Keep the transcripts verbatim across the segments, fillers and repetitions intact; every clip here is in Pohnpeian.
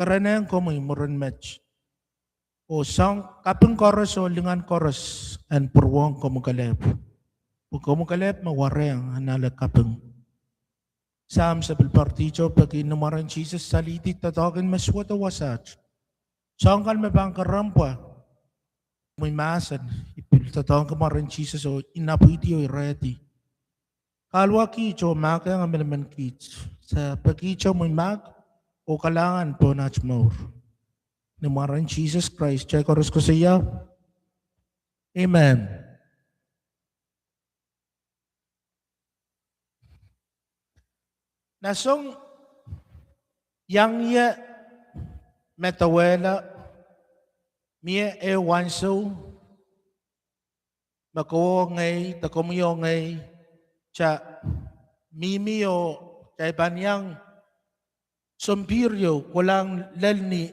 kerenehng komwi mwurin met. Oh soang kaping koaros oh lingan koaros en pwurehng komwi kelehpw. Pwe komwi kelehpw me warehng en ale kaping. Sahm, se pil poaridi oh peki ni mwaren Sises salihdi doadoahk en me suwedo wasaht. Soang kan me pahn kerempwa, mwi mahsen, I pil doadoahngki mwaren Sises oh inapwidi oh irehdi. Kaluwa kiht oh mahkehng emenemen kiht. Se peki oh mwi mahk oh kalahngan pohn aht mour. Ni mwaren Sises Krais, kitail koaros koasoia, Amen. Nan soang iang ie me dawehla, mie ehu ansou me kowe oh ngehi, de komwi oh ngehi, kitail mihmi oh kitail pahn iang sompihr ieu kolahng lel ni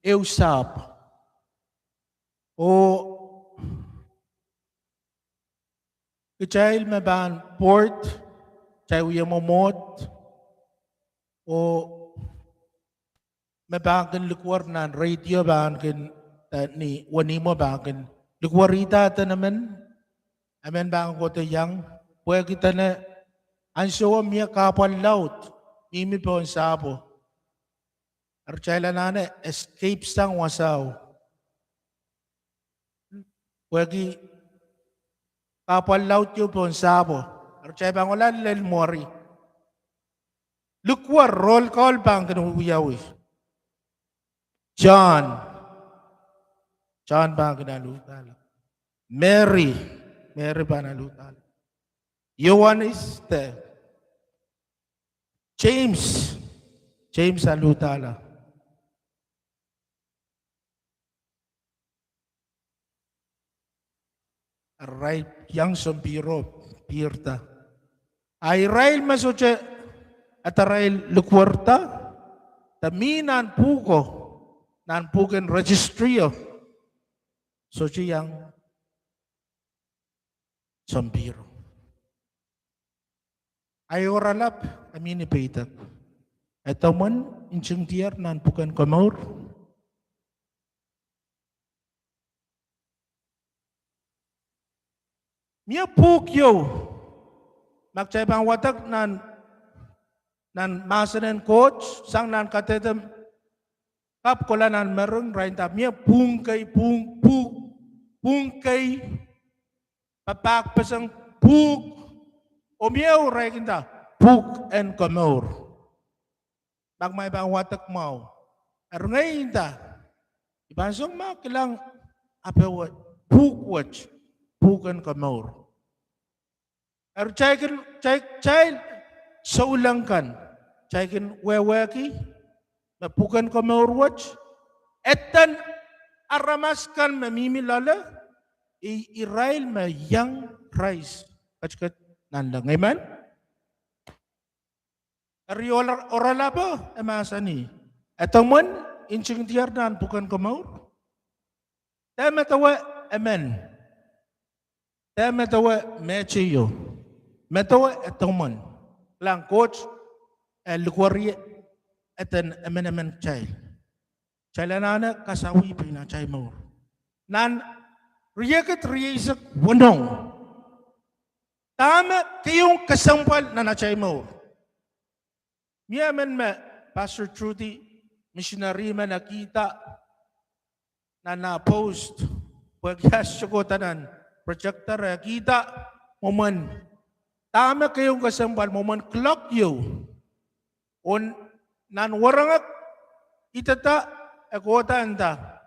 ehu sahpw. Oh kitail me pahn board, kitail wie mwomwohd, oh me pahn kin likuwer nan radio pahn kin, eh, ni wenihmwo pahn kin likuwerihda emen, emen pahn kohdo iang, pwehki dene ansowo mie kahpwal laud mihmi pohn sahpwo. Eri kitail anahne escape sang wasao. Pwehki kahpwal laud ieu pohn sahpwo, eri kitail pahn kohla lel mwuri. Likuwer, roll call pahn kin wiawi. John. John pahn kin aluhdahla. Mary. Mary pahn aluhdahla. Ioanes de James. James aluhdahla. Irail iang sompihro, pihrda. A irail me sohte adarail likuwerda, de mi nan pwuhko, nan pwuhken registry o, sohte iang sompihro. Ahi oaralap, a mie ni peidek. Edomwen ntingdier nan pwuken komour. Mie pwuhk ieu, ma kitail pahn wadek nan, nan mahsen en Koht, sang nan kadehde kapw kohla nan mering, irail nda mie pwuhk kei, pwuhk, pwuhk, pwuhk kei, papahkpeseng pwuhk, oh mie ehu irail kin nda pwuken komour. Ma kumwail pahn wadek mwahu. Eri ngehi nda, I pahn song ma kilang ape wet, pwuhk wet, pwuken komour. Eri kitail kin, kitail, kitail souleng kan, kitail kin wehwehki me pwuken komour wet, eden aramas kan me mihmi loale, i, irail me iang Krais ketiket nanleng. Amen. Eri oaralapo e mahsanih, edomwen ntingdier nan pwuken komour. Dehr medewe emen. Dehr medewe meteio. Medewe edomwen. Kilang Koht e likuweri eden emenemen kitail. Kitail anahne kasawih pein atail mour. Nan riekid rieisek weneu, dahme keiong kesempwal nan atail mour? Mie emen me Pastor Trudy, misineri men, e kihda nan ah post, pwehki ah sohte kohda nan projector, e kihda mwomwen dahme keiong kesempwal, mwomwen clock ieu. Oh nan werengek idada, e kohda nda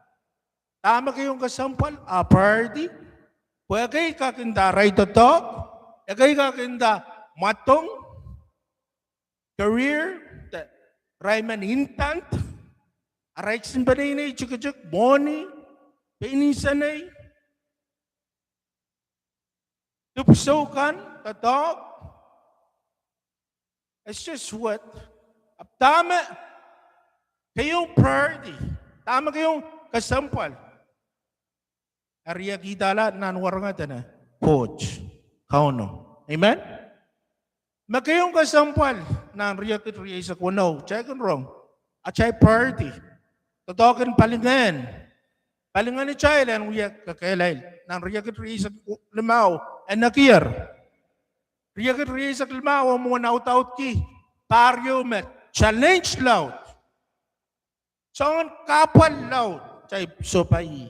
dahme keiong kesempwal, ah priority, pwe ekei kak nda arail doadoahk, ekei kak nda mwadong, career, de irail men intent, arail kisin peneinei tikitik, mwohni, pein insenei, dipwisou kan, doadoahk, e sohte suwed. Ahpw dahme keiong priority, dahme keiong kesempwal? Eri e kihdala nan werenged dene Koht, Kauno. Amen. Me keiong kesempwal nan riekid rieisek weneu, kitail kin rong atail priority. Doadoahk en palingehn. Palingehn itail en wia kekehlail. Nan riekid rieisek limau, e nekier. Riekid rieisek limau, oh mwomwen audaudki pahr ieu me challenge laud. Soangen kahpwal laud, kitail sohpai.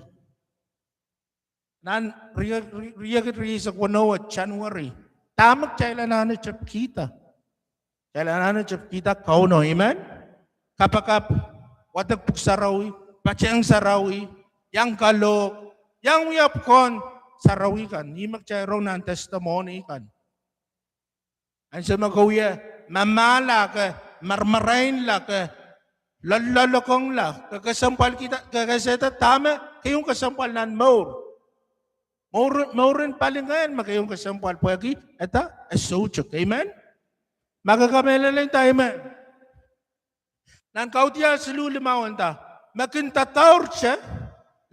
Nan rie-, rie-, riekid rieisek weneu, January. Dahme kitail anahne tepkihda? Kitail anahne tepkihda Kauno, amen? Kapakap, wadek pwuhk sarawi, patehng sarawi, iang kalohk, iang wia pwukoahn sarawi kan. Ihme kitail rong nan testimony kan. Ansou me ke wia mamahla, ke marmarainla, ke loalloalokongla, ke kesempwal kihda, ke kesehda dahme, keieun kesempwal nan mour. Mour, mouren palingehn me keieun kesempwal pwehki, eda, e soutuk. Amen? Ma ke kamehlele, nda amen. Nan Kaudiahl siluh limau e nda, me kin dadaurte,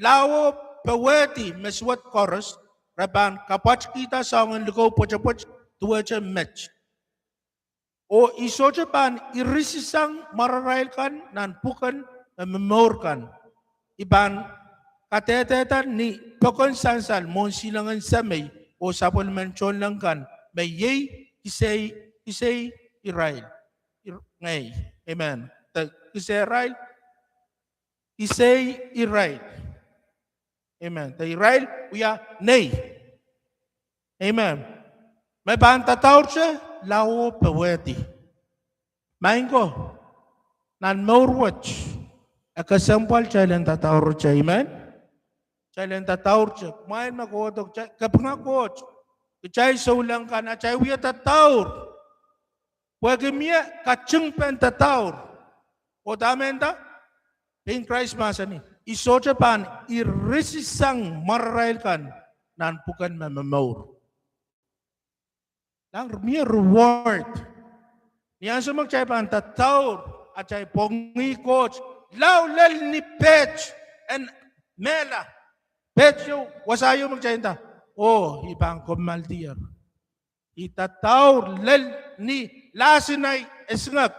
lao powehdi me suwed koaros, re pahn kapwatkihda soangen likou pwetepwet duwehte met. Oh I sohte pahn irisisang mwararail kan nan pwuken me momour kan. I pahn kadehdehda ni pokon sansal mwohn silangin Semei oh sapwellimen tohnleng kan, me iei kisei, kisei irail. Ir-, ngehi. Amen. De kisehrail, kisei irail. Amen. De irail wia nei. Amen. Me pahn dadaurte, lao powehdi. Maing ko, nan mour wet, e kesempwal kitail en dadaurte, amen? Kitail en dadaurte, kumwail me kohdo, kitail kapinga Koht, kitail souleng kan, atail wie dadaur. Pwehki mie katingpen dadaur. Oh dahme nda? Pein Krais mahsanih, I sohte pahn irisisang mwararail kan nan pwuken me momour. Lang mie reward. Ni ansou me kitail pahn dadaur, atail pwongih Koht, lao lel ni peht en mehla. Peht ieu, wasa ieu me kitail nda, oh, I pahn kommoaldier. I dadaur lel ni lahsin ahi esingek.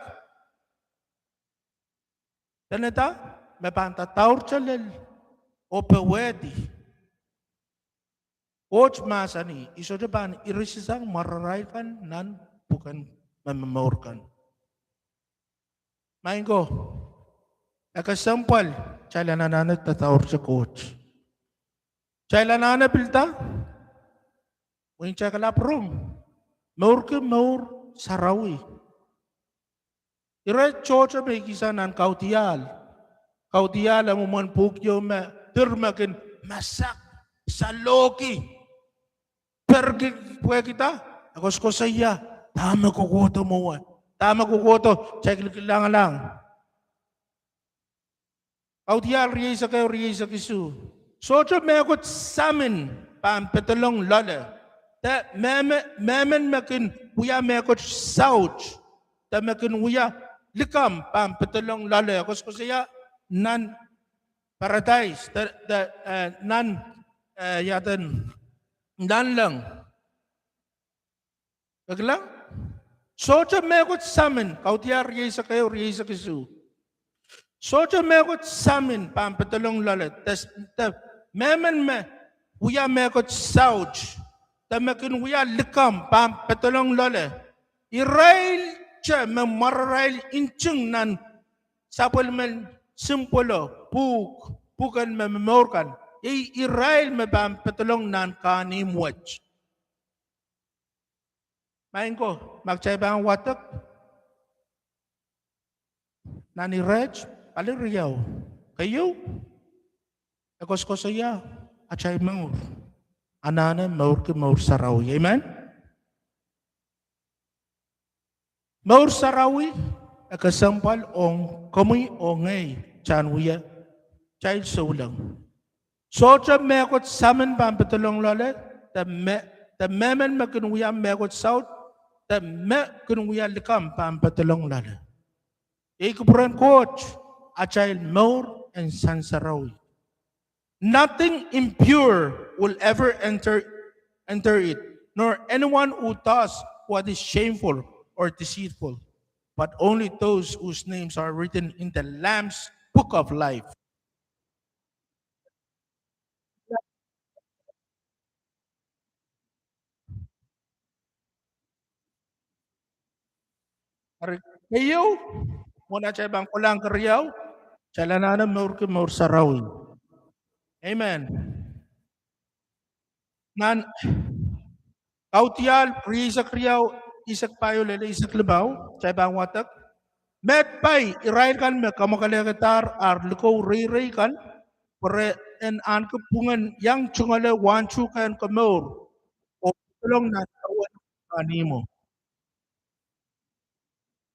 Dene dah, me pahn dadaurte lel oh powehdi. Koht mahsanih, I sohte pahn irisisang mwararail kan nan pwuken me momour kan. Maing ko, e kesempwal kitail en anahne dadaurte Koht. Kitail anahne pilda, wein kitail kalapw rong, mourki mour sarawi. Ire tohto me I kihsang nan Kaudiahl. Kaudiahl e mwomwen pwuhk ieu me, dir me kin masak, salohki, perki, pwehki dah, e koasokoasoia dahme kokohdo mwowe, dahme kokohdo kitail kilkilangalahng. Kaudiahl rieisek ehu, rieisek isuh. Sohte mehkot samin pahn pedolong loale, de mehmen, mehmen me kin wia mehkot saut, de me kin wia likamw pahn pedolong loale. E koasokoasoia nan paradais, de, de, eh, nan, eh, iaden, nanleng. Kilang? Sohte mehkot samin, Kaudiahl rieisek ehu, rieisek isuh. Sohte mehkot samin pahn pedolong loale, de, de mehmen me wia mehkot saut, de me kin wia likamw pahn pedolong loale. Irail te me mwararail nting nan sapwellimen symbol o pwuhk, pwuken me momour kan, iei irail me pahn pedolong nan kahnimw wet. Maing ko, ma kitail pahn wadek nan iret, pali riau. Keieu, e koasokoasoia atail mour, anahne mourki mour sarawi. Amen. Mour sarawi e kesempwal ong komwi oh ngehi, kitail wia, kitail souleng. Sohte mehkot samin pahn pedolong loale, de me, de mehmen me kin wia mehkot saut, de me kin wia likamw pahn pedolong loale. Iei kupwuren Koht, atail mour en sansarawi. Nothing impure will ever enter, enter it, nor anyone who does what is shameful or deceitful, but only those whose names are written in the Lamb's book of life. Eri keieu, mwohn atail pahn kolahng keriau, kitail anahne mourki mour sarawi. Amen. Nan Kaudiahl rieisek riau, eisek pahieu lel eisek limau, kitail pahn wadek. Meid pai irail kan me kamwakelehkadahr ar likou reirei kan, pwe re en ahneki pwungen iang tungoale wahn tuhkehn komour, oh pedolong nan ewen pahn ihmwo.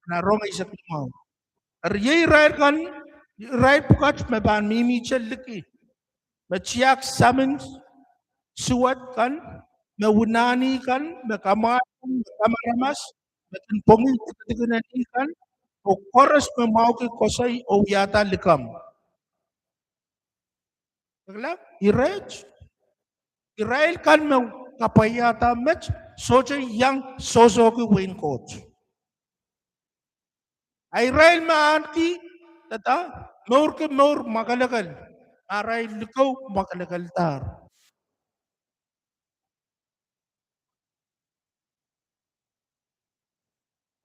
Nan rong eisek limau. Eri iei irail kan, irail pwukat me pahn mihmihte liki, me tiahk samin suwed kan, me unahni kan, me kamwahl kan, me kamaramas, me kin pwongih dikedik en eni kan, oh koaros me mwahuki koasoi oh wiahda likamw. Irail, irail kan me kapwaiada met, sohte iang sohsohki wehin Koht. A irail me ahneki, dada, mourki mour mwakelekel, arail likou mwakelekeldahr.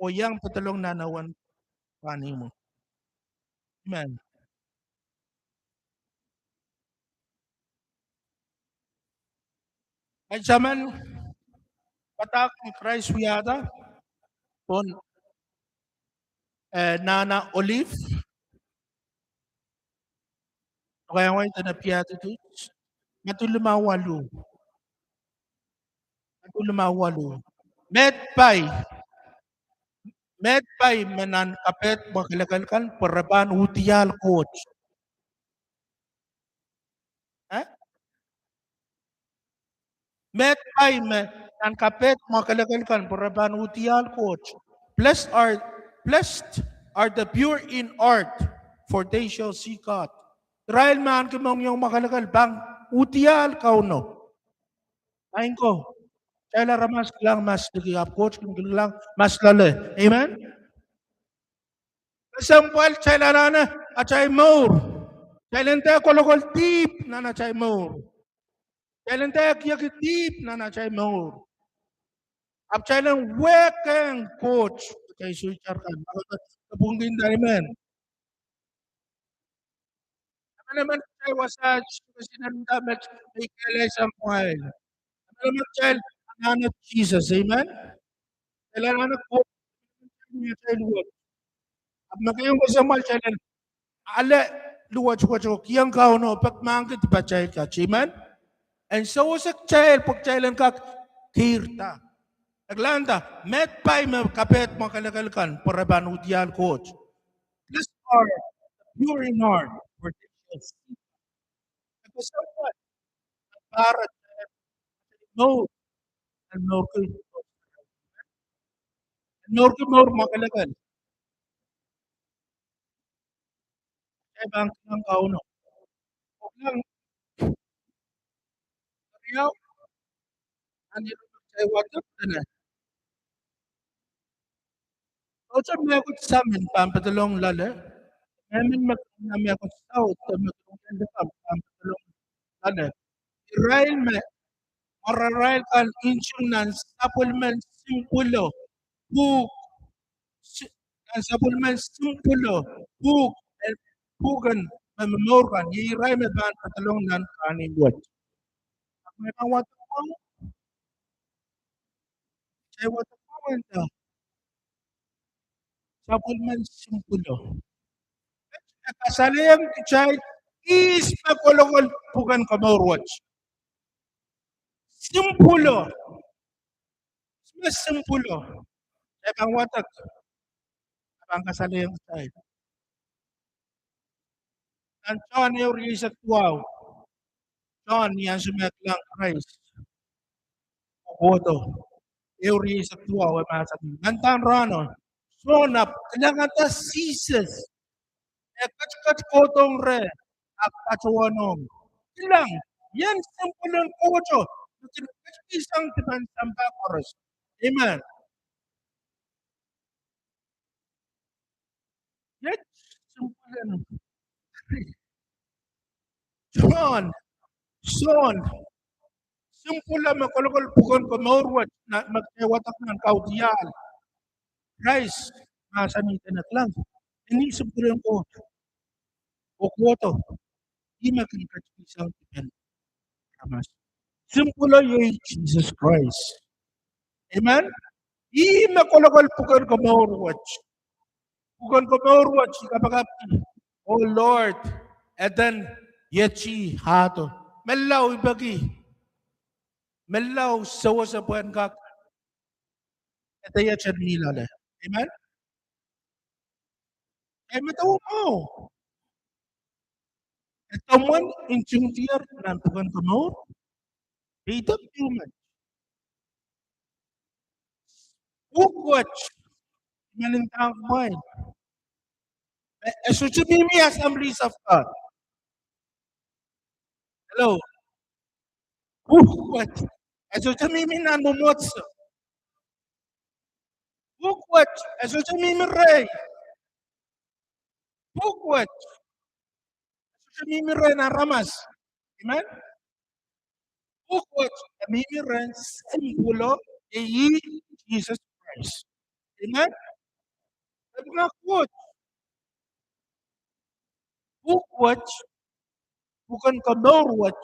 Oh iang pedolong nan ewen pahn ihmwo. Amen. Ai taman, padahk me Krais wiahda pohn, eh, nahna Olive. Okei, angoai dene piadudut. Madiu limau waluh. Madiu limau waluh. Meid pai. Meid pai me nan kapehd mwakelekel kan pwe re pahn uhdiahl Koht. Eh? Meid pai me nan kapehd mwakelekel kan pwe re pahn uhdiahl Koht. Blessed are, blessed are the pure in heart, for they shall see God. Irail me ahneki mohngiong mwakelekel pahn uhdiahl Kauno. Ahneki, kitail aramas kilang mas liki, ahpw Koht kin kilang mas loale. Amen. Kesempwal kitail anahne atail mour. Kitail en dehr kolokol dihp nan atail mour. Kitail en dehr ekieki dihp nan atail mour. Ahpw kitail en wehkehng Koht, kitail sohte kan. Kapwungki nda, amen. Emenemen kitail wasaht, kitail en nda met, me I kehlail sang kumwail. Emenemen kitail anahne Sises, amen. Kitail anahne Koht, kitail wet. Ahpw me keieu kesempwal kitail en ale luwet wet oh kihong Kauno peki mahkpen dipatail kat, amen. En sewese kitail pwe kitail en kak keirda. E kilang nda, meid pai me kapehd mwakelekel kan pwe re pahn uhdiahl Koht. Blessed are the pure in heart, for they shall see God. E kesempwal, pahrek, mour, en mourki, en mourki mour mwakelekel. Kitail pahn kilang Kauno. Kilang, riau, nan ire me kitail wadek dene, sohte mehkot samin pahn pedolong loale, mehn me, mehkot saut, mehkot pahn pedolong loale. Irail me mwararail kan nting nan sapwellimen Simpwulo, pwuhk, si-, nan sapwellimen Simpwulo, pwuhk, eh, pwuhken me momour kan, iei irail me pahn pedolong nan kahnimw wet. Ahpw me pahn wadek, kitail wadek, sapwellimen Simpwulo. E kasalehiong kitail ihs me kolokol pwuken komour wet. Simpwulo. Ihs me Simpwulo? Kitail pahn wadek. E pahn kasalehiong kitail. Nan Sohn ehu rieisek duwau. Sohn ni ansou me e kilang Krais kohdo. Ehu rieisek duwau e mahsanih, nan dahn rahno, Sohn ahpw kilangada Sises, e ketiket kohdohng reh, ahpw patohwanohng, kilang, ien Simpwulen Koht, me kin ketikihsang dipen sampah koaros. Amen. Iet Simpwulen John, Sohn, Simpwulo me kolokol pwuken komour wet, na, me kitail wadek nan kaudiahl. Krais mahsanih dene, kilang, eni Simpwulo en Koht. Oh kohdo, ih me kin ketikihsang dipen aramas. Simpwulo iei Sises Krais. Amen. Ih me kolokol pwuken komour wet. Pwuken komour wet, I kapakapki. Oh Lord, eden iet I ahdo. Menlau I peki. Menlau sewese pwehn kak ede iet en mi loale. Amen. Amen. Ehu mwo. Edemwen ntingdier nan pwuken komour. Peidek ieu met. Pwuhk wet, I men ndahng kumwail, me e sohte mihmi Assemblies of God. Hello. Pwuhk wet, e sohte mihmi nan mwomwohdiso. Pwuhk wet, e sohte mihmi rehi. Pwuhk wet, e sohte mihmi rehn aramas. Amen. Pwuhk wet e mihmi rehn Simpwulo, iei Sises Krais. Amen. Eri pwuhk wet, pwuhk wet, pwuken komour wet,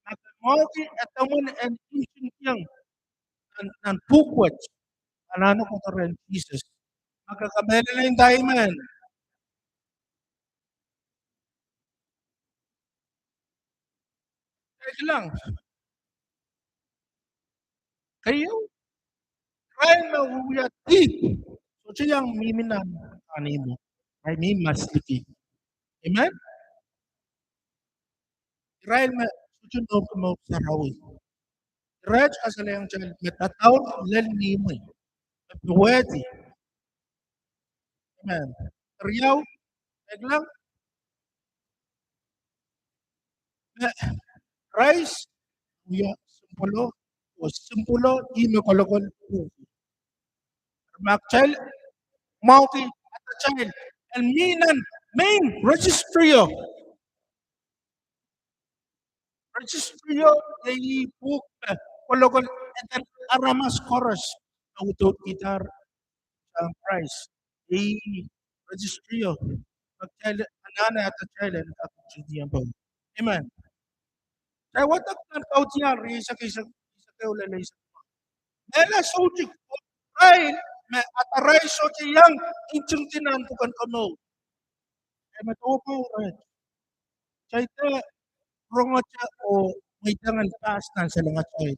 ma ke mwahuki edemwen en ntingdiong nan, nan pwuhk wet, anahne kohdo rehn Sises. Ma ke kamehlele, nda amen. Kilang. Keieu, irail me wiewia dihp sohte iang mihmi nan kahnimwo. Irail mih masliki. Amen. Irail me sohte mourki mour sarawi. Irail kasalehiong kitail me dadaur lel mihmi, me powehdi. Amen. Riau, kilang, me Krais wia Simpwulo, oh Simpwulo ih me kolokol pwuhk. Ma kitail mwahuki adatail en mih nan main registry-o. Registry-o iei pwuhk me kolokol eden aramas koaros me udoudkidahr sang Krais. Iei registry-o me kitail anahne adatail en kak ntingdiong pohn. Amen. Kitail wadek nan Kaudiahl rieisek, eisek, eisek ehu lel eisek. Mehla soutuk, irail me adarail sohte iang ntingdi nan pwuken komour. Amen. Kitail de rongete oh mweidohng en pahs nan salengatail.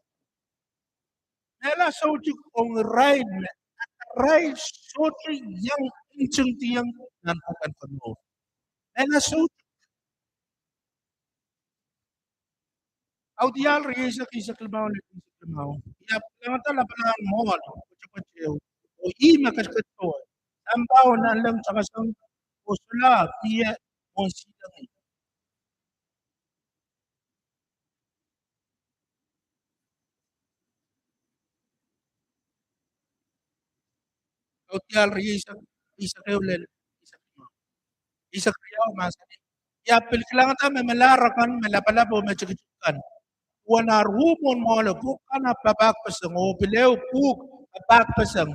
Mehla soutuk ong irail me adarail sohte iang ntingdiong nan pwuken komour. Mehla soutuk. Kaudiahl rieisek, eisek limau lel eisek limau. I ahpw kilangada lapalahn mwoahl, pwetepwet ehu, oh ih me ketiket powe. Sampah oh nanleng takasang oh solahr mie mwohn silangih. Kaudiahl rieisek, eisek ehu lel eisek limau. Eisek riau mahsanih, I ahpw pil kilangada me melahr akan me lapalap oh me tikitik kan, duwen ar uh mwohn mwohlo, pwuhk kan ahpw papahkpeseng, oh pil ehu pwuhk papahkpeseng.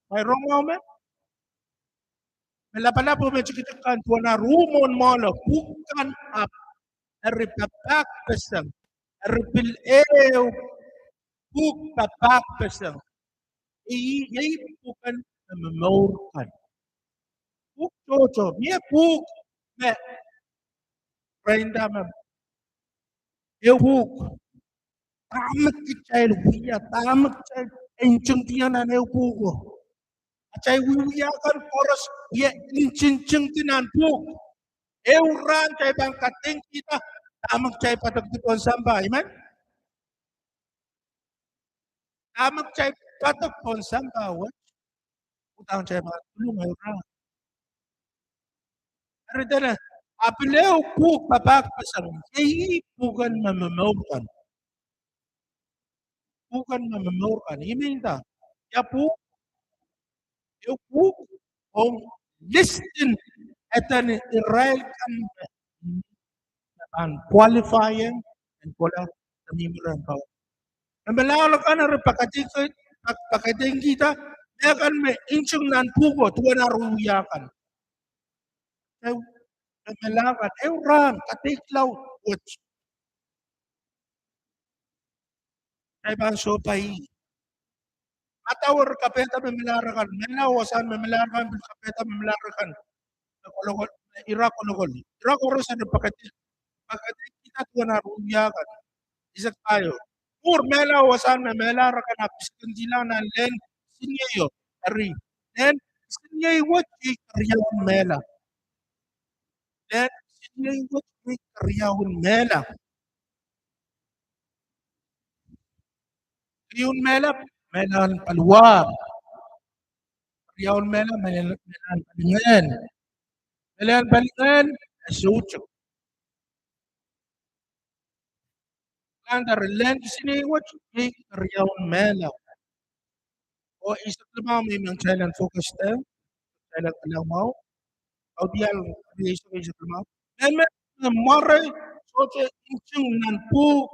Kairong mwahu me? Me lapalap oh me tikitik kan duwen ar uh mwohn mwohlo, pwuhk kan ahpw eri papahkpeseng, eri pil ehu pwuhk papahkpeseng. Iei, iei pwuken me momour kan. Pwuhk tohto, mie pwuhk me, reinda me, ehu pwuhk. Dahme kitail wia, dahme kitail ntingdiong nan ehu pwuhko? Atail wiewia kan koaros wia ntingdi nan pwuhk. Ehu rahn kitail pahn kadeikihda dahme kitail padokedi pohn sampah, amen? Dahme kitail padok pohn sampah wet, udahn kitail pahn pwulung ehu rahn. Eri dene, a pil ehu pwuhk papahkpeseng, iei pwuken me momour kan. Pwuken me momour kan, I men nda, ia pwuhk? Ehu pwuhk ong listin eden irail kan me pahn qualify en kohla samwimwuren Kauno. Me melahr akan eri pakadeik, pak-, pakadeikihda me kan me nting nan pwuhko duwen ar wia kan. Ehu, me melahr akan, ehu rahn kadeik laud wet. Kitail pahn sohpai. Madau eri kapehda me melahr akan, mehla wasahn me melahr akan pil kapehda me melahr akan. Me kolokol, me ira kolokol. Ira koaros eri pakadeik, pakadeikihda duwen ar wia kan. Eisek pahieu. Mwuhr mehla wasahn me melahr akan ahpw pisikindihla nan lehn kisiniei o. Eri, lehn kisiniei wet iei keriaun mehla. Lehn kisiniei wet iei keriaun mehla. Keriaun mehla, mehlahn paliwar. Keriaun mehla, mehl-, mehlahn palingehn. Mehlahn palingehn, e soutuk. Nan eri lehn kisiniei wet iei keriaun mehla. Oh eisek limau me I men kitail en focus de, kitail en kilang mwahu. Kaudiahl, eisek, eisek limau. Mehmen me mware sohte nting nan pwuhk,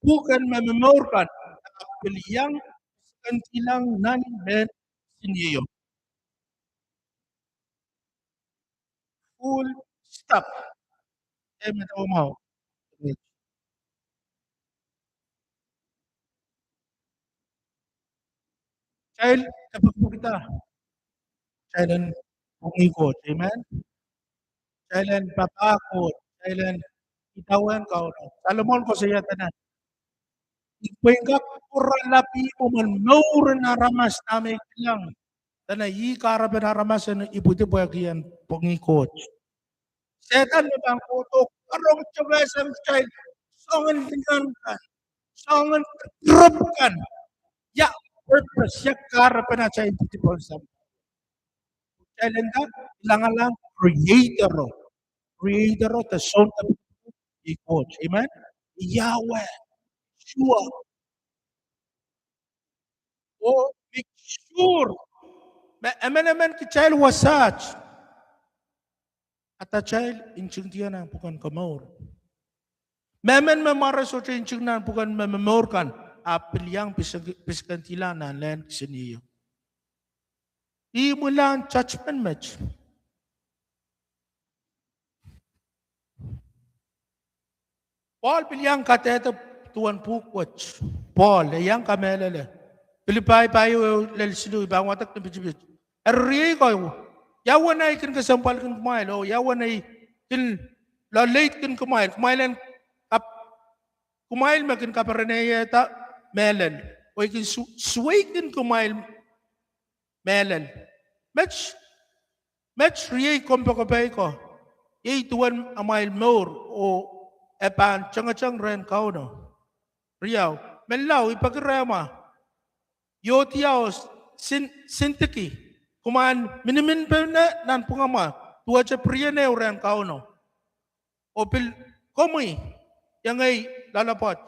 pwuhken me momour kan, ahpw pil iang pisikindihla nan lehn kisiniei o. Full stop. Amen. Kitail kapakapakada. Kitail en pwongih Koht. Amen. Kitail en papah Koht. Kitail en idawehn Kauno. Solomon koasoia dene, I pwehn kak pwurala pihmw mwomwen mour en aramas dahme I kilang. Dene ih kahrepen aramas en ipwidi pwehki en pwongih Koht. Sehdan me pahn kohdo karonge tepesang kitail soangen lingan kan, soangen trip kan. Ia purpose, ia kahrepen atail ipwidi pohn sampah. Kitail en kak kilangalahng Creator o. Creator o de soun kapakap iei Koht. Amen. Yahweh, Yeshua. Oh make sure me emenemen kitail wasaht, adatail ntingdier nan pwuken komour. Mehmen me mware sohte nting nan pwuken me momour kan, ahpw pil iang pisik-, pisikindihla nan lehn kisiniei o. Ih imwilahn judgment met. Pohl pil iang kadehde duwen pwuhk wet. Pohl e iang kamehlele. Pilipai pahieu, ehu lel siluh, I pahn wadek ni pitipit. Eri riei ko, ia uwen ei kin kesempwalkin kumwail, oh ia uwen ei kin loaleidkin kumwail, kumwail en kap-, kumwail me kin kapereneiehda mehlel, oh I kin su-, suweidkin kumwail mehlel. Met, met riei kompoakepahko, iei duwen amwail mour, oh e pahn tengeteng rehn Kauno. Riau, menlau, I peki rehmw, Iodia oh Sin-, Sintiki, kumwail miniminpene nanpwungamwail, duwehte pirienehu rehn Kauno, oh pil komwi, iengei loalopwoat.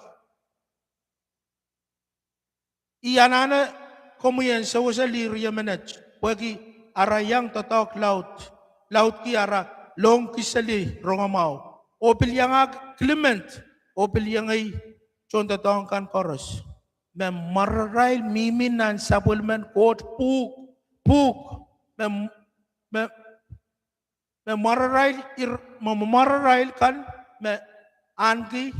I anahne komwi en sewese lih riemenet, pwehki ara iang doadoahk laud, laudki ara lohng kiseli rongamwahu, oh pil iangahki Kliment, oh pil iengei tohndoadoahk kan koaros. Me mwararail mihmi nan sapwellimen Koht pwuhk, pwuhk, me, me, me mwararail ir-, me mwararail kan me ahneki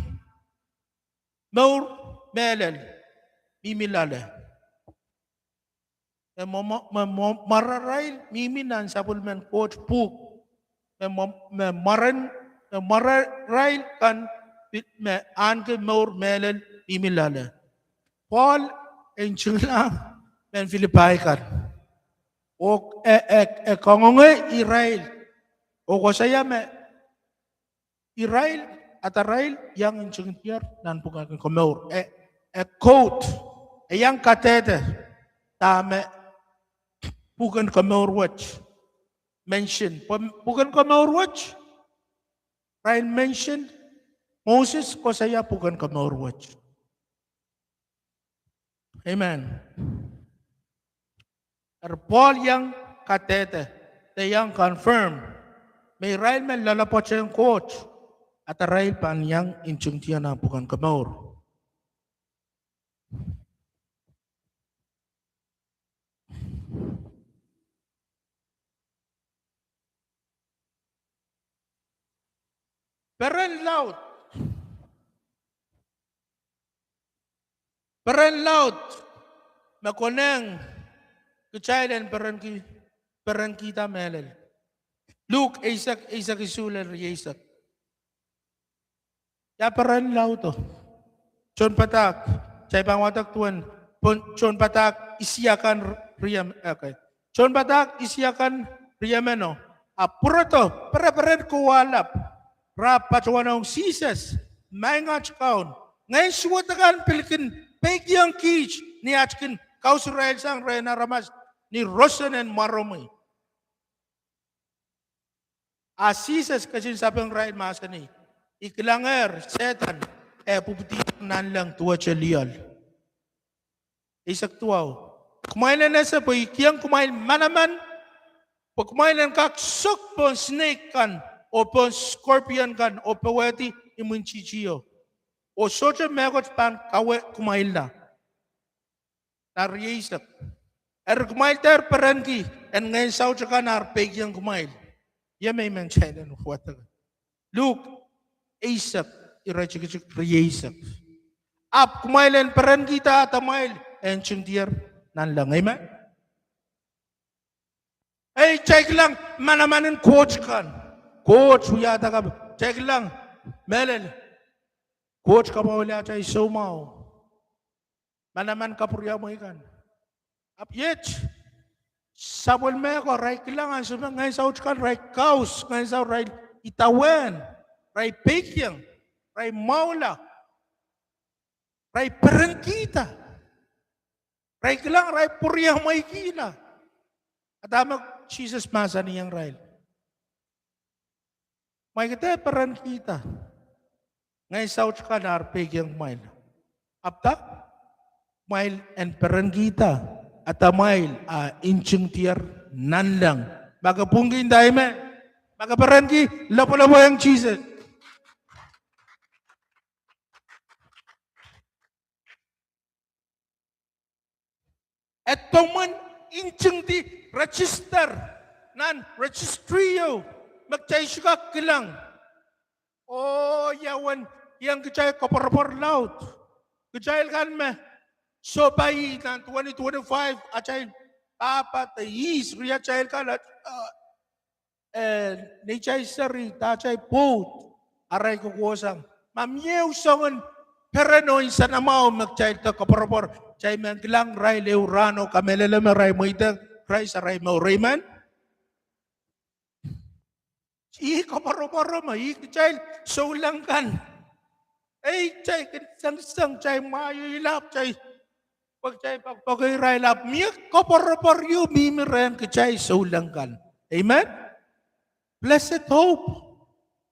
mour mehlel mihmi loale. Me mwa-, me mwa-, mwararail mihmi nan sapwellimen Koht pwuhk. Me mwa-, me mwaren, me mwararail kan pi-, me ahneki mour mehlel mihmi loale. Pohl e ntinglahng mehn Pilipai kan, oh e, e, e kangoange irail, oh koasoia me irail, adarail iang ntingdier nan pwuken komour. E, e quote, e iang kadehde dahme pwuken komour wet mention. Pwe pwuken komour wet, irail mention Moses, koasoia pwuken komour wet. Amen. Eri Pohl iang kadehde, de iang confirm me irail me loalopwoat en Koht, Ahda irail pahn iang ntingdier nan pwuken komour. Peren laud. Peren laud me konehng kitail en perenki, perenkihda mehlel. Luk eisek, eisek isuh lel rieisek. Ia peren laudo? Tohnpadahk, kitail pahn wadek duwen, pwe tohnpadahk isiakan riem, okay. Tohnpadahk isiakan riemeno, ahpw pwurodo, pereperen kowahlap. Re patohwanohng Sises, Maing at Kaun, ngehn suwed akan pil kin peikiong kiht ni at kin kausirailsang rehn aramas ni roson en mwaromwi. A Sises ketin sapeng irail mahsanih, I kilangehr Sehdan, e pwupwudi nanleng duwehte lioal. Eisek duwau. Kumwail en ese pwe I kihong kumwail manaman, pwe kumwail en kak sok pohn snake kan, oh pohn scorpion kan, oh powehdi imwintihtio, oh sohte mehkot pahn kawe kumwailla. Nan rieisek. Eri kumwail dehr perenki, en ngehn saut akan ar peikiong kumwail. Ia me I men kitail en wadek? Luk eisek, iretikitik rieisek. Ahpw kumwail en perenkihda adamwail, e ntingdier nanleng. Amen. Ei, kitail kilang manaman en Koht kan. Koht wiahda kap, kitail kilang mehlel. Koht kapwaiada atail soumwahu. Manaman kapwuriamwei kan. Ahpw iet, sapwellime ko irail kilang ansou me ngehn saut kan irail kaus, ngehn saut irail idawehn, irail peikiong, irail mwahula, irail perenkihda. Irail kilang irail pwuriamweikihla. A dahme Sises mahsanihong irail? Kumwail dehr perenkihda ngehn saut kan ar peikiong kumwail. Ahpw da, kumwail en perenkihda adamwail a ntingdier nanleng. Ma ke pwungki, nda amen. Ma ke perenki, lopwolopwohng Sises. E dohmen ntingdi, register nan registry ieu me kitail sohte kak kilang. Oh, ia uwen, iang kitail koapworopwor laud. Kitail kan me sohpai nan twenty twenty-five, atail pahpa de ihs, riatail kan, ah, eh, neitail seri, dahtail pwoud, arail kokohsang. Ma mie ehu soangen peren oh nsenamwahu me kitail dehr koapworopwor, kitail men kilang irail ehu rahn oh kamehlele me irail mweidehng Krais arail mour. Amen. Ih koapworopwor me ih kitail souleng kan. Ei, kitail kin sengiseng, kitail mwahiei lap, kitail pwe kitail poakepoake irail, ahpw mie koapworopwor ieu mihmi rehn kitail souleng kan. Amen. Blessed hope.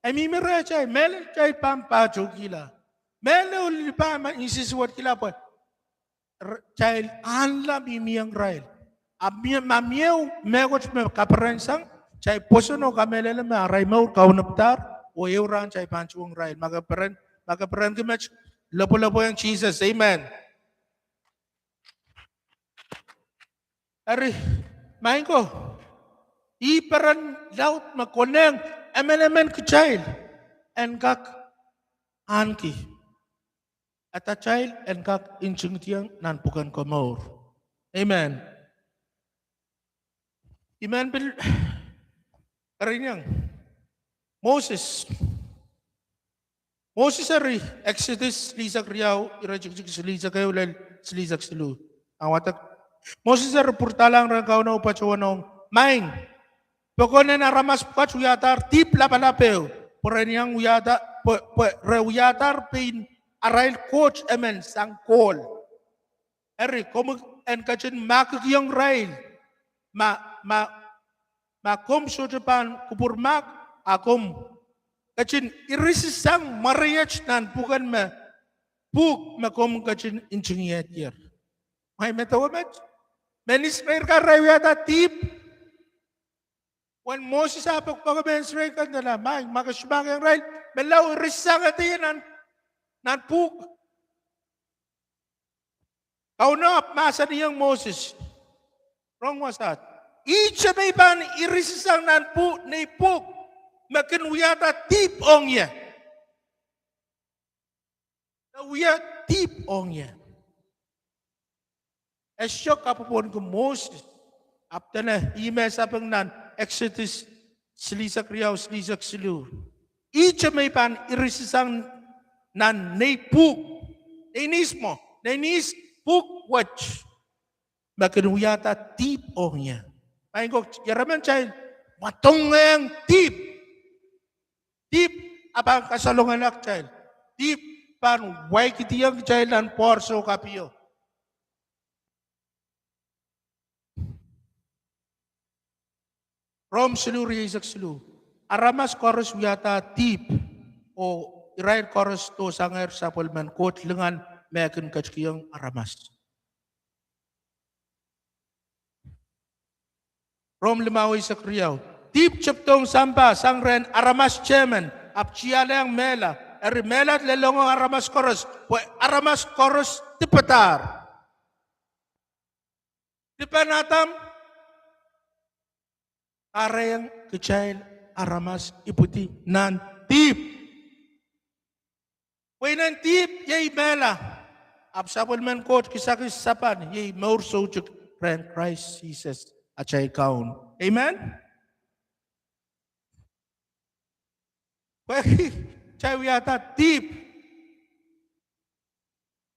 E mihmi rehtail, mehlel kitail pahn pahtoukihla. Mehlel lipau me nsensuwedkihla pwe r-, kitail ahnla mihmiong irail. A mie, ma mie ehu mehkot me kaperensang, kitail pwoson oh kamehlele me arail mour kaunopada, oh ehu rahn kitail pahn tuhwong irail. Ma ke peren, ma ke perenki met, lopwolopwohng Sises. Amen. Eri, maing ko, ih peren laud me konehng emenemen kitail en kak ahneki. Adatail en kak ntingdiong nan pwuken komour. Amen. I men pil kereniong Moses. Moses eri, Eksodos silihsek riau, iretikitik silihsek ehu lel silihsek siluh. Awadek. Moses eri pwuradahlang rehn Kauno oh patohwanohng, Maing, pokon en aramas pwukat wiadahr dihp lapalap ehu, pwe re iang wiahda, pwe, pwe re wiadahr pein arail koht emen sang kohl. Eri, komw en ketin mahkikihong irail, ma, ma, ma komw sohte pahn kupwur mahk, a komw ketin irisasang mwariet nan pwuken me, pwuhk me komw ketin ntingihdier. Maing, medewe met, mehn Israel kan irail wiahda dihp. Uwen Moses ah poakpoake mehn Israel kan, dene, Maing, ma ke sohte mahkikihong irail, Menlau irisang ede nan, nan pwuhk. Kauno ahpw mahsanihong Moses, rong wasaht, ihte me I pahn irisang nan pwuhk, nei pwuhk, me kin wiahda dihp ong ie. E wia dihp ong ie. E sohte kapwopwonki Moses, ahpw dene ih me sapeng nan Exodus silihsek riau, silihsek siluh. Ihte me I pahn irisang nan nei pwuhk, nei nihs mwo, nei nihs pwuhk wet, me kin wiahda dihp ong ie. Maing ko, ieremen kitail mwadangehng dihp. Dihp a pahn kasalongala kitail. Dihp pahn waikidihong kitail nan pwohrsou kapio. Rom siluh, rieisek siluh. Aramas koaros wiahda dihp, oh irail koaros dohsangehr sapwellimen Koht lingan me kin ketikihong aramas. Rom limau, eisek riau. Dihp tepdohng sampah sang rehn aramas tehmen, ahpw tialehng mehla. Eri mehla lelohng aramas koaros, pwe aramas koaros dipadahr. Dipen Adam, kahrehda kitail aramas ipwidi nan dihp. Pweinen dihp iei mehla. Ahpw sapwellimen Koht kisakis sapan iei mour soutuk rehn Krais Sises atail Kaun. Amen. Pwehki kitail wiahda dihp,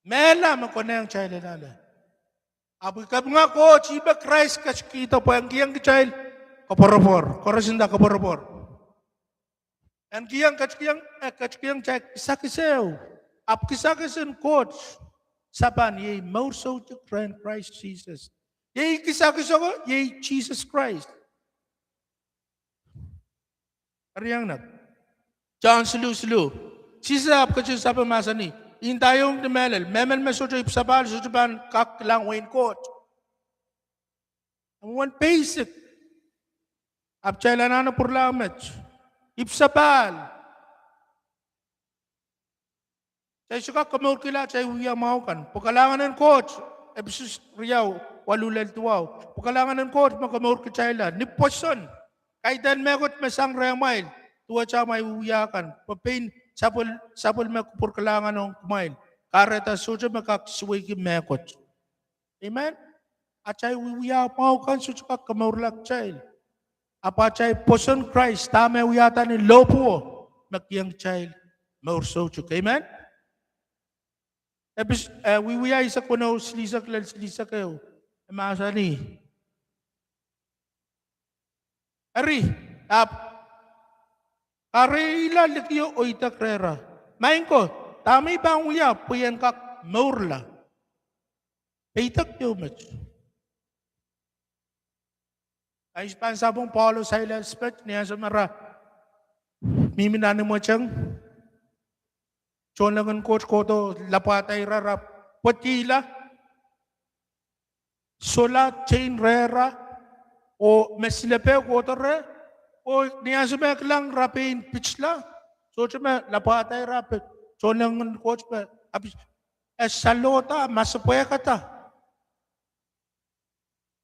mehla me konehng kitail loale. Ahpw I kapinga Koht, ih me Krais ketikihdo pwe en kihong kitail koapworopwor, koaros nda koapworopwor. En kihong, ketikihong, eh, ketikihong kitail kisakis ehu. Ahpw kisakis en Koht sapan iei mour soutuk rehn Krais Sises. Iei kisakis oko, iei Sises Krais. Eri, John siluh siluh. Sises ahpw ketin sapeng, mahsanih, I ndaiong ni mehlel, mehmen me sohte ipwsapahl sohte pahn kak kilang wehin Koht. Wen basic. Ahpw kitail anahne pwuralahng met, ipwsapahl. Kitail sohte kak komourkihla atail wiewia mwahu kan pwe kalahngan en Koht, Epesus riau, waluh lel duwau, pwe kalahngan en Koht me komourkitailla ni pwoson. Kaidehn mehkot me sang rehmwail, duwehte amwail wiewia kan, pwe pein sapwel, sapwellime kupwur kalahngan ong kumwail. Kahrehda sohte me kak suweiki mehkot. Amen. Atail wiewia mwahu kan sohte kak komourla kitail. Ahpw atail pwoson Krais, dahme e wiahda ni lohpwuo, me kihong kitail mour soutuk. Amen. Epis, eh, Wiewia eisek weneu, silihsek lel silihsek ehu, e mahsanih, eri, ahpw kahrehla likio oh idek rehra, Maing ko, dahme I pahn wia pwe I en kak mourla? Peidek ieu met. Ahi pahn sapwung Paul oh Sailas pet, ni ansou me ra mihmi nan imweteng, tohnleng en Koht kohdo lapwada ira, ra pwedihla, sohla tein rehra, oh me silepe kohdo reh, oh ni ansou me kilang ra pein pitla, sohte me lapwada ira pet, tohnleng en Koht me, ahpw e salohda masepwehkada.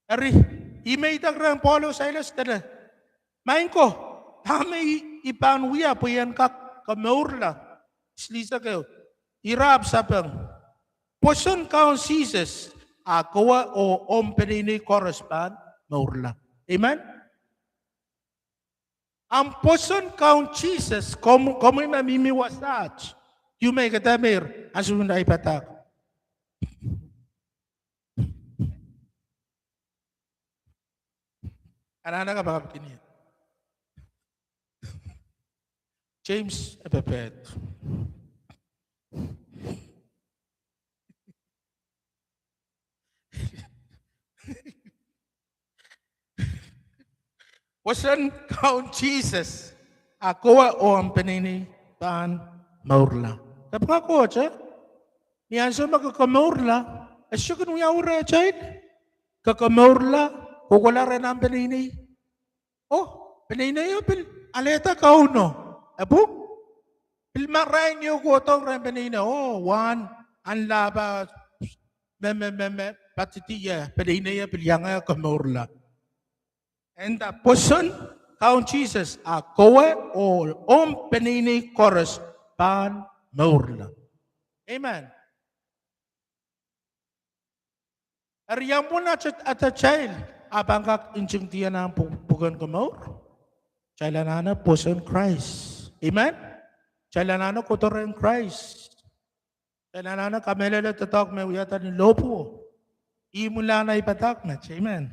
Eri, ih me idek rehn Paul oh Sailas, dene, Maing ko, dahme I, I pahn wia pwe I en kak komourla? Silihsek ehu, ira ahpw sapeng, pwoson Kaun Sises, a kowe oh omw peneinei koaros pahn mourla. Amen. Ahmw pwoson Kaun Sises, komw, komwi me mihmi wasaht, ieu me I kademeir ansou me I padahk. Anahne kapakapkin ie. James epepet. Pwoson Kaun Sises, a kowe oh omw peneinei pahn mourla. Kapinga Koht, eh? Ni ansou me ke komourla, e sohte kin wiawi rehtail? Ke komourla, kohkohla rehn ahmw peneinei? Oh, peneineio pil alehda Kauno. E pwung? Marain ieu kohdo rehn peneinei, oh, wahn, anlahpa, me, me, me, me, patidi ie, peneinei e pil iang ie komourla. Eri pwoson Kaun Sises a kowe oh omw peneinei koaros pahn mourla. Amen. Eri ia mwomwen atail, atail, a pahn kak ntingdi nan pw-, pwuken komour? Kitail anahne pwoson Krais. Amen. Kitail anahne kohdo rehn Krais. Kitail anahne kamehlele doadoahk me wiahda ni lohpwuo. Ih mwuhr nan ei padahk met. Amen.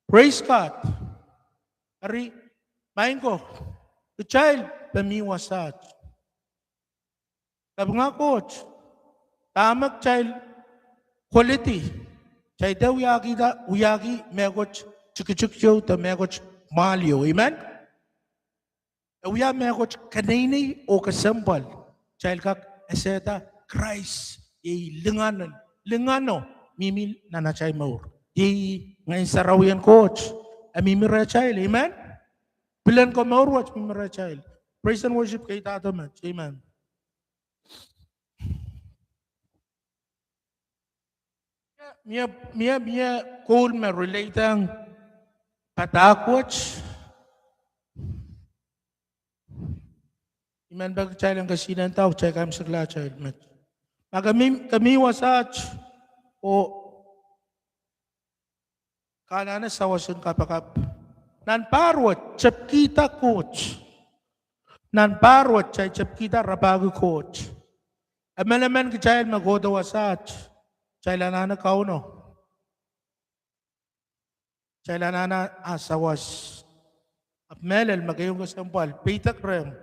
Praise God. Eri, maing ko, kitail pil mi wasaht. Kapinga Koht, dahme kitail koledi, kitail dehr wiahkihda, wiahki mehkot tikitik ieu de mehkot mwahl ieu. Amen. E wia mehkot keneinei oh kesempwal, kitail kak esehda Krais, iei lingano, lingano mihmi nan atail mour. Iei Ngehn Sarawien Koht, e mihmi rehtail, amen. Pilen komour wet mihmi rehtail. Praise and worship keidahdo met, amen. Mie, mie, mie koul me relate-ehng padahk wet. I men peki kitail en kesihnenda oh kitail kaimwisekla atail met. Ma ke mi, ke mi wasaht oh ke anahne sawas en kapakap, nan pahr wet tepkihda Koht. Nan pahr wet kitail tepkihda rapahki Koht. Emenemen kitail me kohdo wasaht, kitail anahne Kauno. Kitail anahne ah sawas. Ahpw mehlel me keieu kesempwal, peidek rehmw.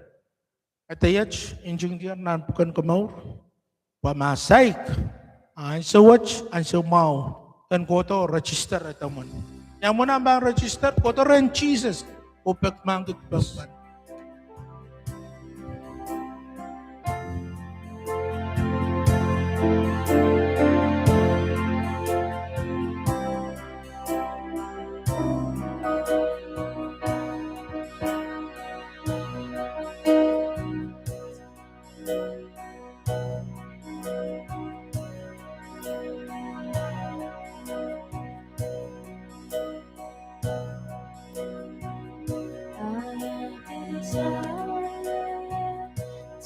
Edeiet ntingdier nan pwuken komour. Pwe ma saik, a ansou wet, ansou mwahu, ken kohdo register edomwen. Ia mwomwen ahmw pahn register, kohdo rehn Sises, oh peki mahk en pahn I desire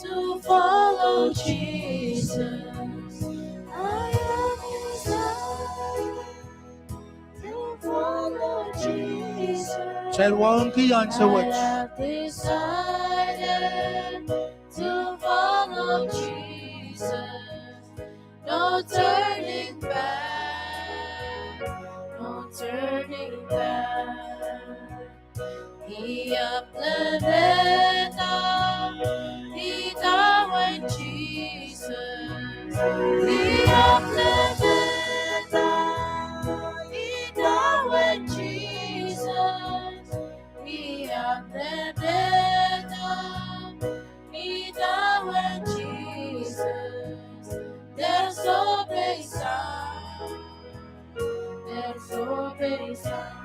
to follow Jesus. I desire to follow Jesus. Kitail wauneki ansou wet. I have decided to follow Jesus. No turning back, no turning back. I ahpw lelehda idawehn Sises. I ahpw lelehda idawehn Sises. I ahpw lelehda idawehn Sises. Dehr sohpeisang, dehr sohpeisang.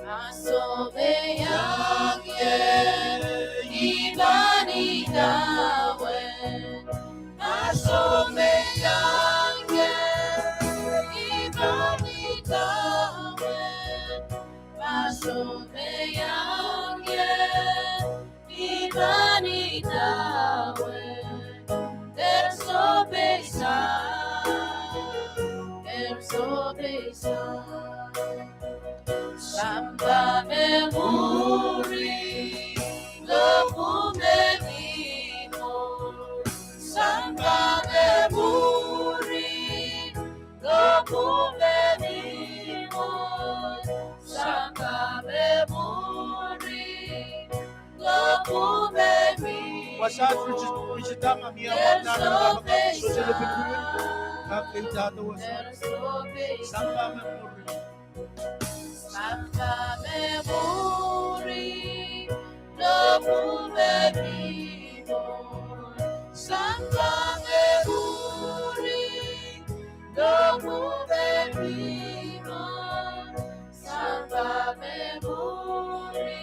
A sohpeiong ie, I pahn idawehn. A sohpeiong ie, I pahn idawehn. A sohpeiong ie, I pahn idawehn. Dehr sohpeisang, dehr sohpeisang. Sampah me mwuri, lohpwu me mihmi mwohn. Sampah me mwuri, lohpwu me mihmi mwohn. Sampah me mwuri, lohpwu me mihmi mwohn. Wasaht Richard, Richard Dama, mie wasaht Richard Dama, sohte lepin kuhn, kak keidahdo wasaht. Sampah me mwuri. Sampah me mwuri, lohpwu me mihmi mwohn. Sampah me mwuri, lohpwu me mihmi mwohn. Sampah me mwuri,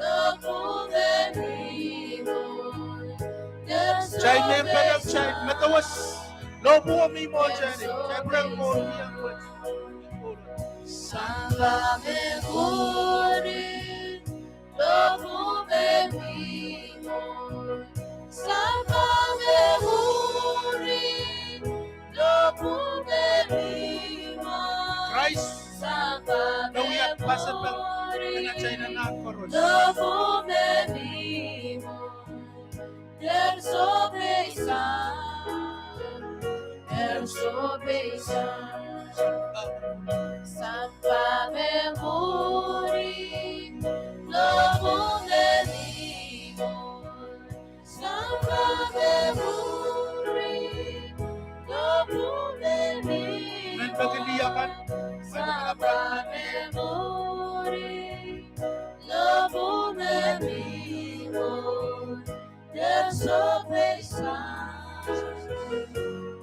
lohpwu me mihmi mwohn. Kitail meirong, kitail medewe lohpwuo me mwohtail, kitail pwurehng kohieng wet. Sampah me mwuri, lohpwuo me mi mwohn. Sampah me mwuri, lohpwuo me mi mwohn. Krais, sampah me wia pasapeng mwuri, en atail anahn koaros. Lohpwuo me mi mwohn. Dehr sohpeisang, dehr sohpeisang. Sampah me mwuri, lohpwuo me mi mwohn. Sampah me mwuri, lohpwuo me mi mwohn. Sampah me mwuri, lohpwuo me mi mwohn. Dehr sohpeisang,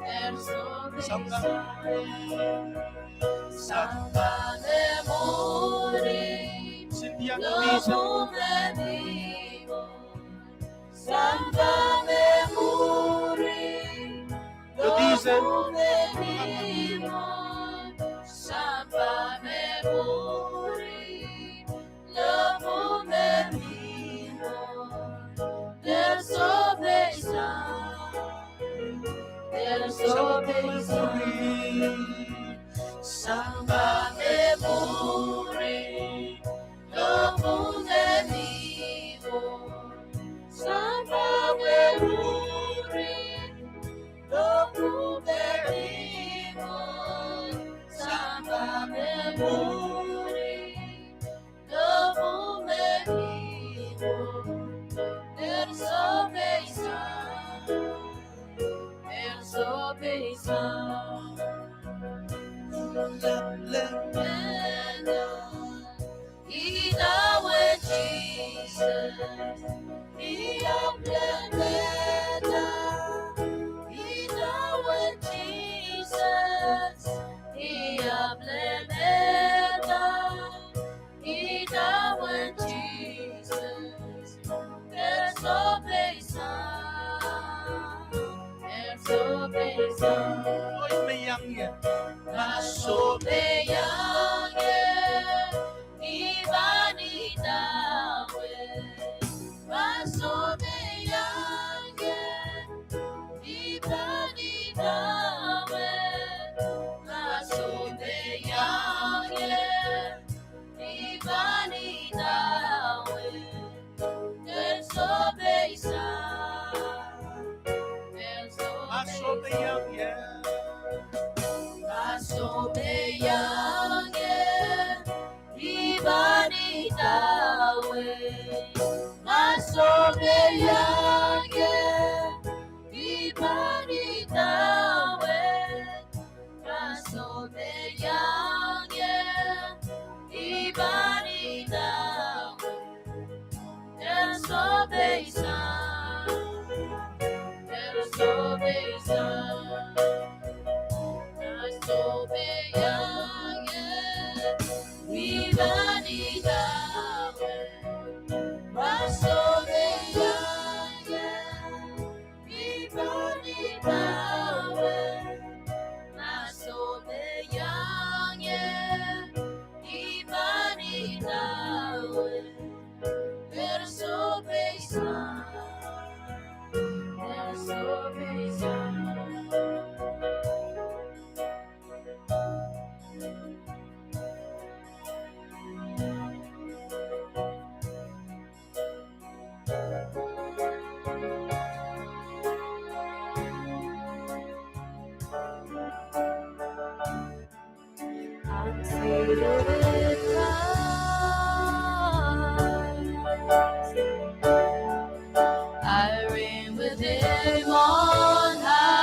dehr sohpeisang. Sampah me mwuri, lohpwuo me mi mwohn. Sampah me mwuri, lohpwuo me mi mwohn. Sampah me mwuri, lohpwuo me mi mwohn. Dehr sohpeisang, dehr sohpeisang. Sampah me mwuri, lohpwuo me mi mwohn. Sampah me mwuri, lohpwuo me mi mwohn. Sampah me mwuri, lohpwuo me mi mwohn. Dehr sohpeisang, dehr sohpeisang. Ihte wehn Sises, I ahpw lel mehda. Ihte wehn Sises, I ahpw lel mehda. Ihte wehn Sises, dehr sohpeisang, dehr sohpeisang. Oi, me iang ie. Ma sohpeiang ie, I pahn idawehn. Ma sohpeiang ie, I pahn idawehn. Ma sohpeiang ie, I pahn idawehn. Dehr sohpeisang, dehr sohpeisang. Ma sohpeiang ie, ma sohpeiang ie, I pahn idawehn. Ma sohpeiang ie, I pahn idawehn. Ma sohpeiang ie, I pahn idawehn. Dehr sohpeisang, dehr sohpeisang. Ma sohpeiang ie, I pahn idawehn. Ma sohpeiang ie, I pahn idawehn. Ma sohpeiang ie, I pahn idawehn. Dehr sohpeisang, dehr sohpeisang. I reign with Him on high.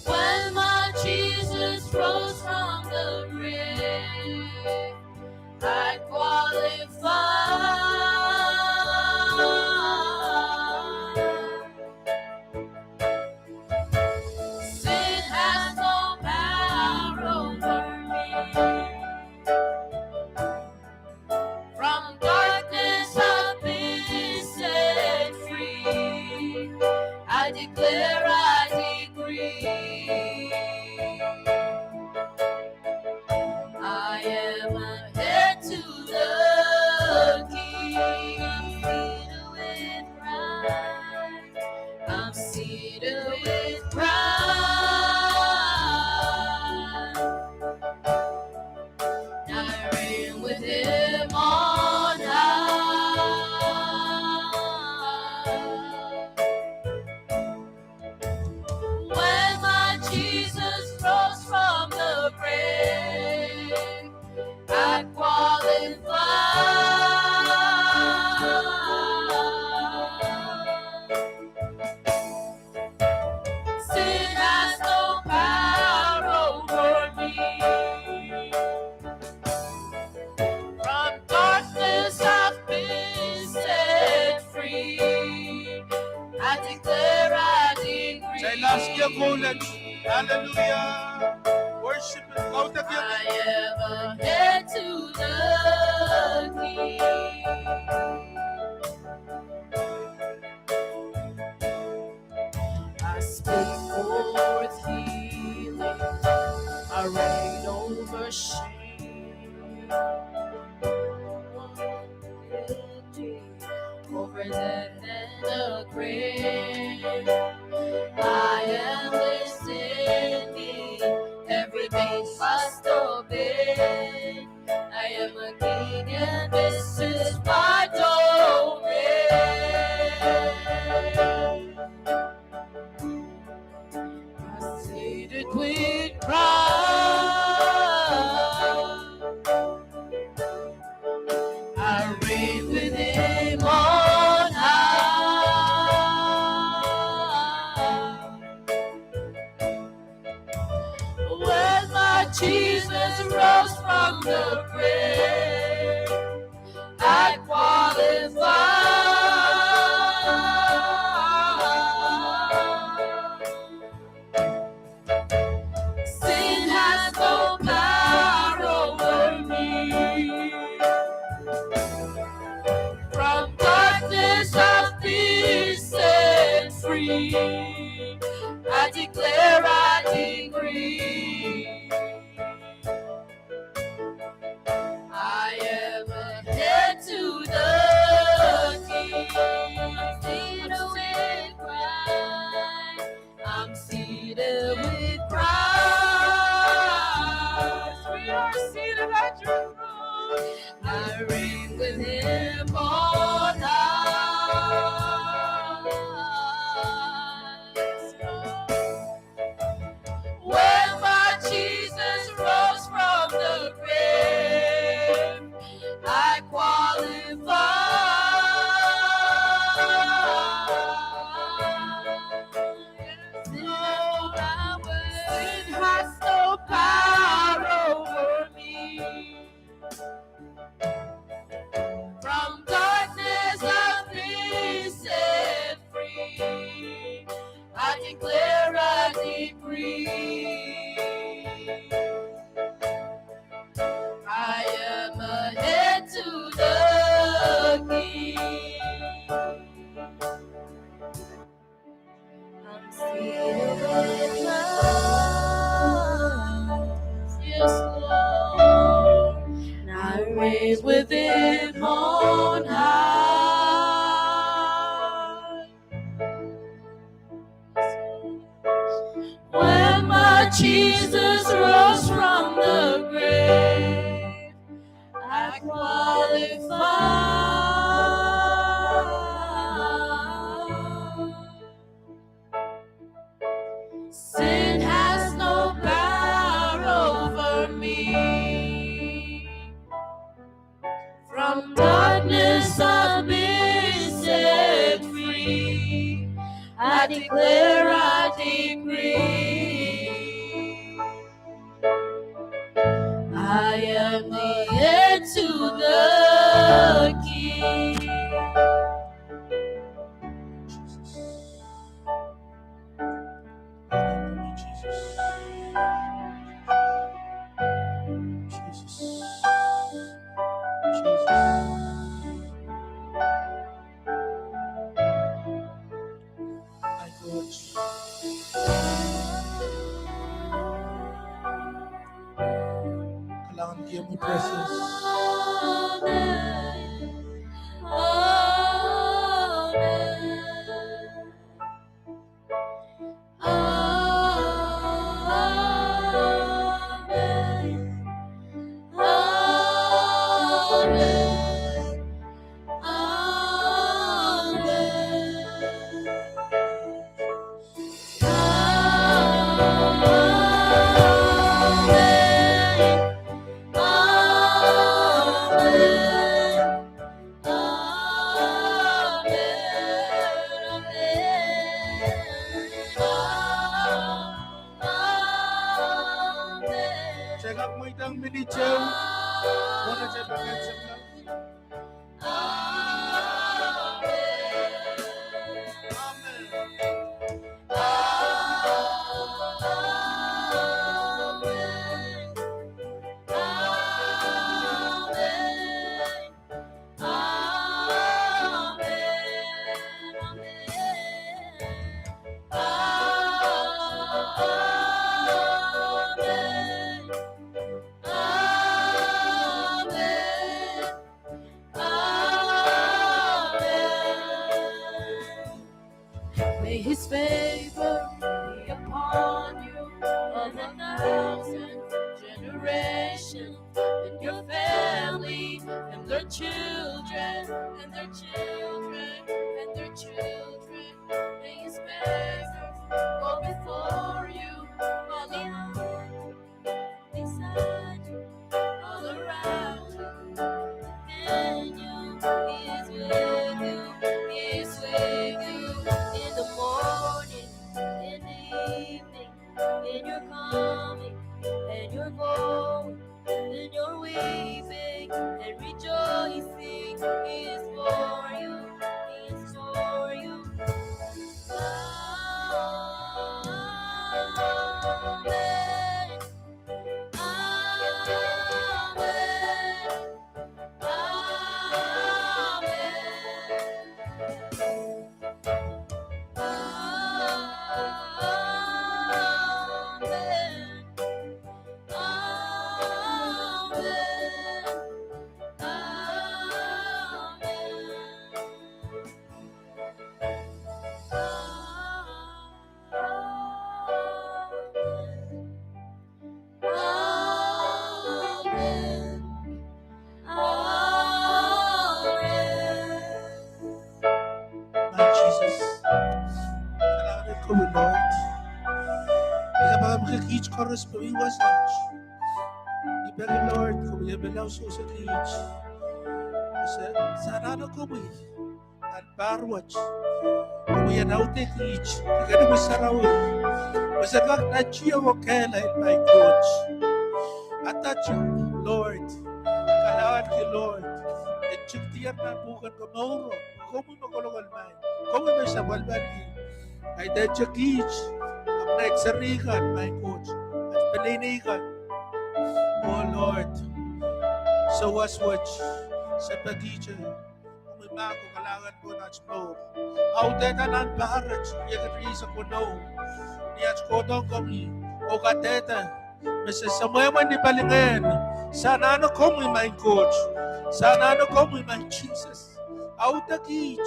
When my Jesus rose from the grave, I qualify. Sin has no power over me. From am a heir to the King. I'm seated with Christ. I'm seated with Christ. I reign with him on high. When my Jesus rose from the grave, I qualify. Sin has no power over me. From darkness I've been set free. I declare, I decree. Kitail last year call it. Hallelujah. Worship him. Kaudokiong. I am a heir to the King. I speak forth healing. I reign over shame. Over death and the grave. I am ascending. Every knee must obey. I am a king and this is my domain. I'm seated with Christ. I reign with him on high. When my Jesus rose from the grave, I qualify. Sin has no power over me. From darkness I've been set free. I declare, I decree. I am a heir to the King. I'm seated with Christ. I'm seated with Christ. We are seated at your throne. I reign with him on high. When my Jesus rose from the grave, I qualify. No power, sin has no power over me. From darkness I've been set free. I declare, I decree. I am a heir to the King. I'm seated with Christ, yes, Lord. And I reign with him on high. When my Jesus rose from the grave, I qualify. Sin has no power over me. From darkness I've been set free. I declare, I decree. I am the heir to the King. Jesus. Jesus. Jesus. Ai Koht. Presence. Amen. Amen. Amen. Amen. Amen. Amen. Amen. Amen. Amen. Amen. Kitail kak mweidohng minit ehu. Amen. Amen. Amen. Amen. Amen. Amen. Amen. Amen. Amen. May his favor be upon you and a thousand generations, and your family, and their children, and their children, and their children. May his favor go before you, all around, beside you, all around you, within you. He is with you, he is with you in the morning, in the evening, in your coming and your going, in your weeping and rejoicing. He is for you, he is for you. Amen. Amen. Amen. Amen. Amen. Amen. Amen. Amen. Lord Jesus, kalahngan en komwi Lord. I kapakapki kiht koaros pwe I wasa. I peki Lord komwi en pil ausohsa kiht. Se, se anahne komwi nan pahr wet. Komwi en audekiht, Ngehn Sarawi. Pwe se kak nantihong oh kehlail, my God. Adahte, Lord, kalahnganki Lord, en tikdier nan pwuhken komouro, komwi me kolokol, my, komwi me sapwellimaniki. Kaidehn kiht, ahpw nan serihkan, my God, ahpw peneinei kan. Oh Lord, sawas wet, se pekihte. Komwi mahk oh kalahngan pohn aht mour. Audehda nan pahr wet, iet rieisek weneu. Ni aht kohdohng komwi, oh kadehde me se semwehmwen ni palingehn. Se anahne komwi, my God. Se anahne komwi, my Jesus. Audekiht,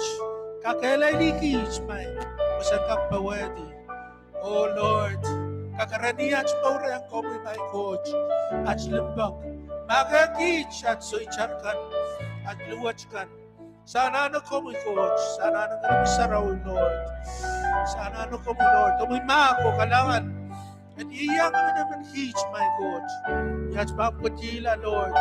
kakehlailih kiht, my, pwe sen kak powehdi. Oh Lord, kakereniong aht mour rehn komwi, my God. Aht limpoak. Mahkehki aht soitar kan, aht luwet kan. Se anahne komwi Koht, se anahne Ngehnomwi Sarawi Lord. Se anahne komwi Lord, omwi mahk oh kalahngan en ieiang emenemen kiht, my God. Ni aht pahn pwedihla Lord,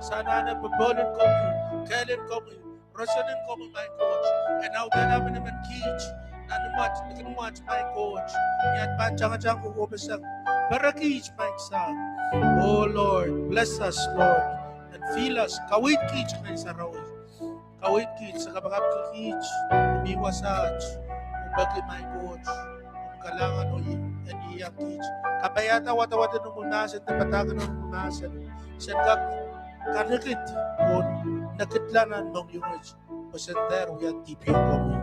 se anahne popohl en komwi, kehl en komwi, roson en komwi, my God, en audehla emenemen kiht nan imwet, likin imwet, my God. Ni aht pahn tangatang kokohpeseng, pere kiht, my Sahm. Oh Lord, bless us Lord, and fill us, kaweid kiht, Ngehn Sarawi. Kaweid kiht, se kapakapki kiht, mi wasaht, oh peki, my God, oh kalahngan oh en ieiang kiht. Kapaiada wadawad en omwi mahsen, de padahk en omwi mahsen. Sen kak kalikid oh nekidla nan mohngiong wet, pwe sen dehr wia dihpin komwi.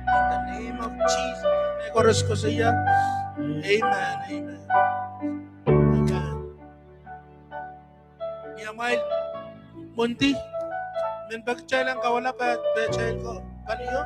In the name of Jesus, me koaros koasoia, amen, amen. Amen. Ni amwail mwohndi, men pekitail en kawala pehtail ko palio.